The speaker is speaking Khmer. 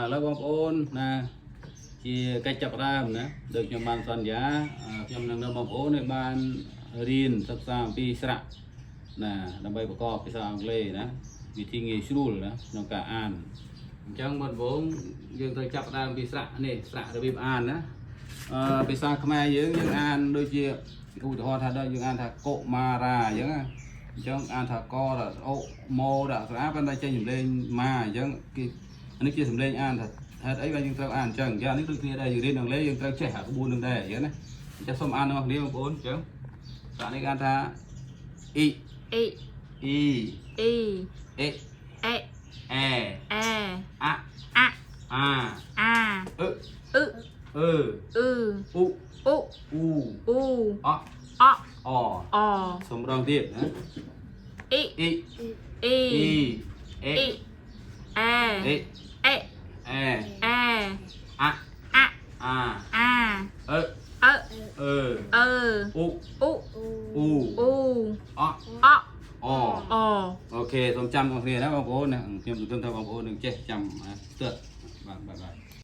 ឥឡូវបងប្អូនណាជាកិច្ចចាប់ផ្ដើមណាដូចខ្ញុំបានសន្យាអឺខ្ញុំនឹងនាំបងប្អូនឲ្យបានរៀនសិក្សាអំពីស្រៈណាដើម្បីប្រកបភាសាអង់គ្លេសណាវិធីងាយស្រួលណាក្នុងការអានអញ្ចឹងបងប្អូនយើងត្រូវចាប់ផ្ដើមពីស្រៈនេះស្រៈរបៀបអានណាអឺភាសាខ្មែរយើងយើងអានដូចជាឧទាហរណ៍ថាដល់យើងអានថាកុមារាអញ្ចឹងណាអញ្ចឹងអានថាកដល់អូម៉ូដល់ស្អាប៉ុន្តែចេញសំឡេងម៉ាអញ្ចឹងគេ អានេះជាសំឡេងអានថាហេតុអីបានយើងត្រូវអានអញ្ចឹងយ៉ាងនេះដូចគ្នាដែរយើងរៀនអង់គ្លេសយើងត្រូវចេះអាក្បួននឹងដែរអញ្ចឹងណាអញ្ចឹងសូមអានទាំងអស់គ្នាបងប្អូនអញ្ចឹងសារនេះគេអានថាអ៊ី អ៊ី អ៊ី អ៊ី អេ អេ អែ អែ អា អា អា អា អឺ អឺ អឺ អឺ អ៊ូ អ៊ូ អ៊ូ អ៊ូ អ អ អ អ សូមម្ដងទៀតណា អ៊ី អ៊ី អ៊ី អ៊ីអេ អ៊ីអែ អេ អេ អែ អែ អា អា អា អា អឺ អឺ អឺ អឺ អ៊ូ អ៊ូ អ៊ូ អ៊ូ អ អ អ អ OK សូមចាំបងប្អូនណាបងប្អូនណាខ្ញុំសង្ឃឹមថាបងប្អូននឹងចេះចាំស្ទើបាទបាទបាទ។